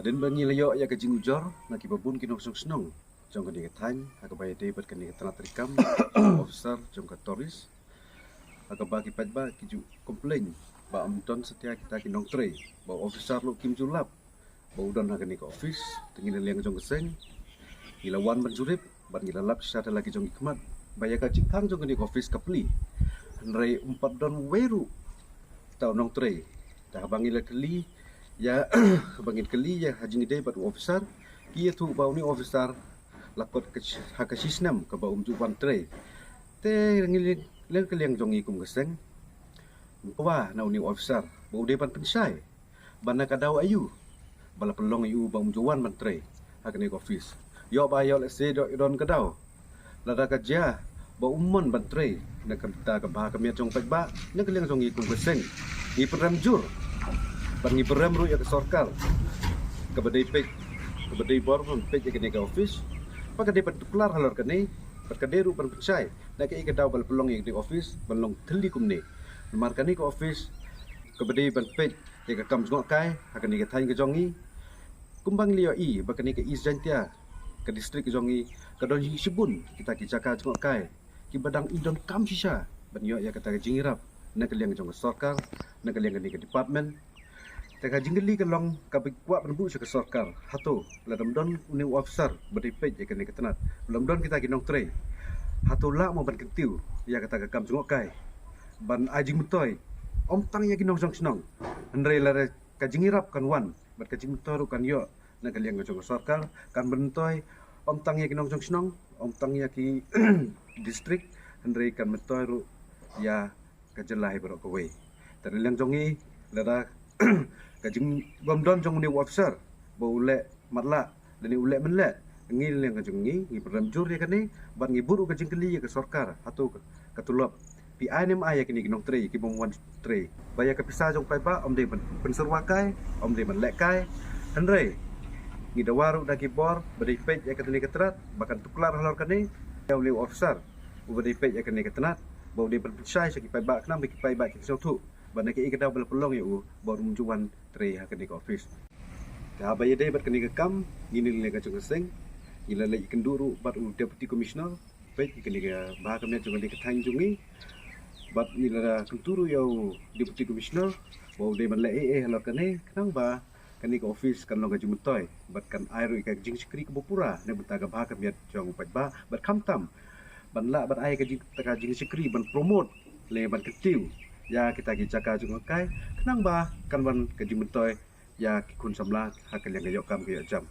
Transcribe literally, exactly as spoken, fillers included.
Hadien ba ngi la ïoh ïa ka jingujor na kiba bun ki nongshong shnong jong kane ka thaiñ ha kaba ïadei bad kane ka tnat treikam officer jong ka tourist, ha kaba ki paidbah ki ju complain ba ym don satia kita ki nongtrei, ba u officer ruh kim ju lap ba u don ha kane ka office. Te ngi na liang jong ka seng ngi la wan ban jurip bad ngi la lap shisha da la ki jong ki khmat ba ïa ka jingkhang jong kane ka office ka plie, hynrei um pat don wei ruh ta u nongtrei. Te haba ngi la kylli ïa haba ngi kylli ïa ha jingïadei bad u officer, ki ïathuh ba une u officer la kot ka sh- ha ka shi snem kaba um ju wan trei. Te ngi leng ka liang jong ngi kum ka seng kwah na une u officer ba u dei ban pynshai ba na ka daw aïu ba la pynlong ïa u ba um ju wan ban trei ha kane ka office. Ïoh ba ïoh lehse ïoh don ka daw, lada ka jia ba um mon ban trei na ka bynta ka bha ka miat jong paidbah, na ka liang jong ngi kum ka seng ngi pynrem jur bad ngi pynrem ruh ïa ka sorkar kaba dei peit, kaba dei bor ban peit ïa kane ka office, ba ka dei ban tuklar halor kane, bad ka dei ruh ban pynshai na kaei ka daw ba la pynlong ïa kane ka office ban long thylli kumne. Namar kane ka office kaba dei ban peit ïa ka kam jngohkai ha kane ka thaiñ ka jong ngi, kumba ngi la ïohi ba kane ka East Jaintia, ka district ka jong ngi, ka don shibun kita ki jaka jngohkai kiba dang i donkam shisha ban ïoh ïa kata ka jingïarap na ka liang jong ka sorkar, na ka liang kane ka department. Te ka jingkylli ka long kaba kwah ban buh sha ka sorkar, hato lada ym don une u officer ba dei peit ïa kane ka tnat, lada ym don kita ki nongtrei, hato lah mo ban kyntiew ïa kata ka kam jngohkai ban ai jingmyntoi ym tang ïa ki nongshong shnong, hynrei lada ka jingïarap kan wan bad ka jingmyntoi ruh kan ïoh na ka liang jong ka sorkar, kan myntoi ym tang ïa ki nongshong shnong, ym tang ïa ki district, hynrei kan myntoi ruh ïa ka jylla hi baroh kawei. Te na liang jong ngi, lada ka jing bym don jong une u officer ba u leh matlah lane u leh mynleh, ngi na liang ka jong ngi ngi pynrem jur ïa kane bad ngi buh ruh ka jingkylli ïa ka sorkar, hato ka, ka tulop phi ai ne ym ai ïa kine ki nongtrei ki bym wan trei, ba ïa ka pisa jong paidbah ym dei ban pynsyrwa kai, ym dei ban leh kai. Hynrei ngi dawa ruh da ki bor ba dei peit ïa kane ka tnat ba kan tuklar halor kane, ïa une u officer uba dei peit ïa kane ka tnat ba u dei ban pynshai sha ki paidbah khnang ba ki paidbah kin sngewthuh ba na kaei ka daw ba la pynlong ïa u ba um ju wan trei ha kane ka office. Te haba ïadei bad kane ka kam, ngi na liang ka jong ka seng ngi la leit ïakynduh ruh bad u Deputy Commissioner peit ïa kane ka bha ka miat jong kane ka thaiñ jong ngi, bad ngi la kyntu ruh ïa u Deputy Commissioner ba u dei ban leh ei ei halor kane khnang ba kane ka office kan long ka jingmyntoi bad kan ai ruh ïa ka jingshakri kaba pura na ka bynta ka bha ka miat jong u paidbah, bad khamtam ban lah ban ai ka jing, ka jingshakri ban promote lane ban kyntiew ïa kita ki jaka jngohkai khnang ba kan wan ka jingmyntoi ïa ki khun samla ha ka liang ka ïoh kam ka ïoh jam.